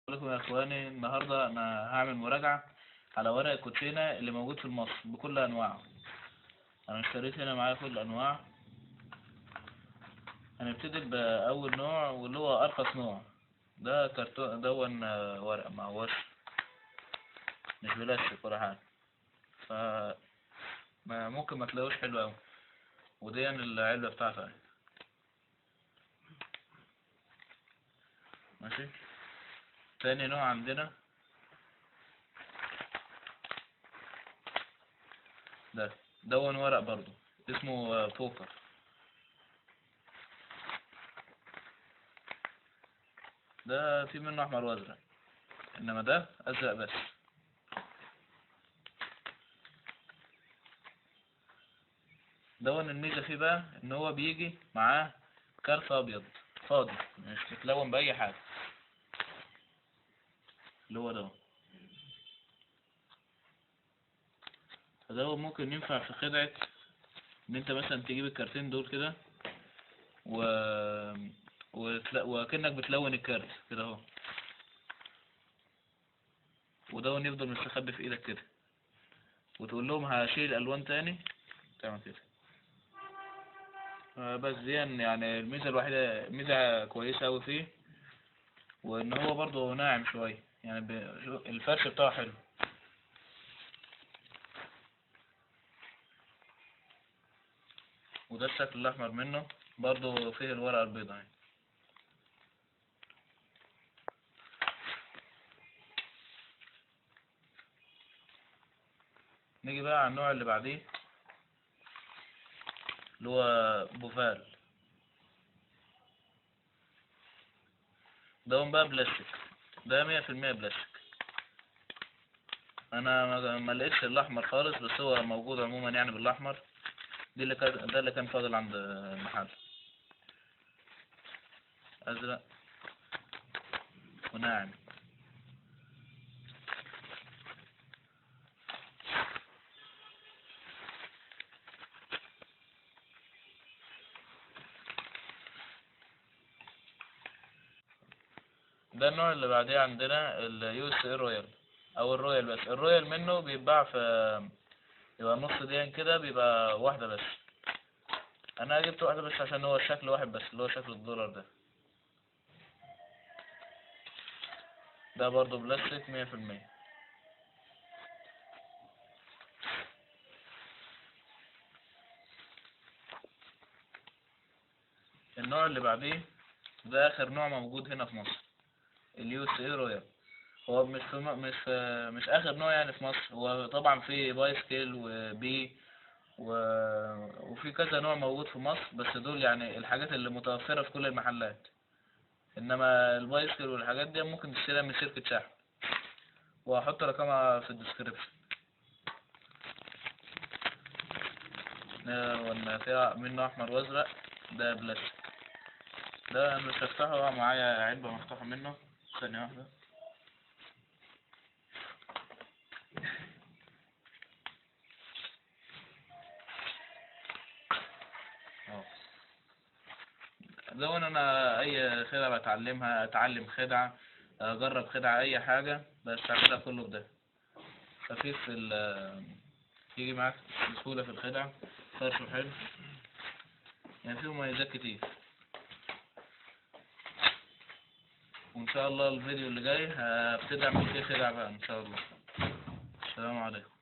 عليكم يا اخواني. النهارده انا هعمل مراجعة على ورق الكوتشينة اللي موجود في مصر بكل انواعه. انا اشتريت هنا معايا كل الانواع. هنبتدي باول نوع واللي هو ارخص نوع، ده كرتون دون ورق ما هوش مش بلاستيك ولا حاجة، ف ممكن ما تلاقوش حلو اوي. ودي العلبة بتاعته ماشي. تاني نوع عندنا ده دون ورق برضو اسمه بوكر. ده في منه احمر وازرق، انما ده ازرق بس. دون الميزة فيه بقى ان هو بيجي معاه كارت ابيض فاضي مش متلون باي حاجة، اللي هو ده. فده ممكن ينفع في خدعة ان انت مثلا تجيب الكارتين دول كده وكأنك بتلون الكارت كده اهو، وده يفضل مستخبي في ايدك كده، وتقول لهم هشيل الالوان تاني تعمل كده. بس دي يعني الميزة الوحيدة، ميزة كويسة اوي فيه، وان هو برضه ناعم شوية، يعني الفرش بتاعه حلو. وده الشكل الاحمر منه برضه فيه الورقة البيضاء يعني. نيجي بقى على النوع اللي بعديه اللي هو بوفال. ده بقى بلاستيك، ده 100% بلاستيك. انا ما لقيتش الاحمر خالص، بس هو موجود عموما يعني بالاحمر. دي اللي كان، ده اللي كان فاضل عند المحل، ازرق وناعم. ده النوع اللي بعديه عندنا ال USA Royal او ال Royal بس. ال Royal منه بيتباع في يبقى نص دين كده، بيبقى واحدة بس. انا جبت واحدة بس عشان هو الشكل واحد بس اللي هو شكل الدولار ده. ده برضو بلاستيك 100%. النوع اللي بعديه ده اخر نوع موجود هنا في مصر، ال USA Royal. هو مش اخر نوع يعني في مصر، هو طبعا في Bicycle وبي وفي كذا نوع موجود في مصر، بس دول يعني الحاجات اللي متوفرة في كل المحلات. انما ال Bicycle والحاجات دي ممكن تشتريها من شركة شحن، وهحط رقمها في ال description. وان فيها منه احمر وازرق، ده بلاستيك. ده انا مش هفتحه، معايا علبة مفتوحة منه. ثانية واحدة. لو انا اي خدعة بتعلمها، اتعلم خدعة، اجرب خدعة، اي حاجة بستعملها كله بده. خفيف في يجي معاك بسهولة في الخدعة، فرشه حلو، يعني فيه مميزات كتير. وان شاء الله الفيديو اللي جاي هبتدي اعمل فيه خدعة بقى ان شاء الله. السلام عليكم.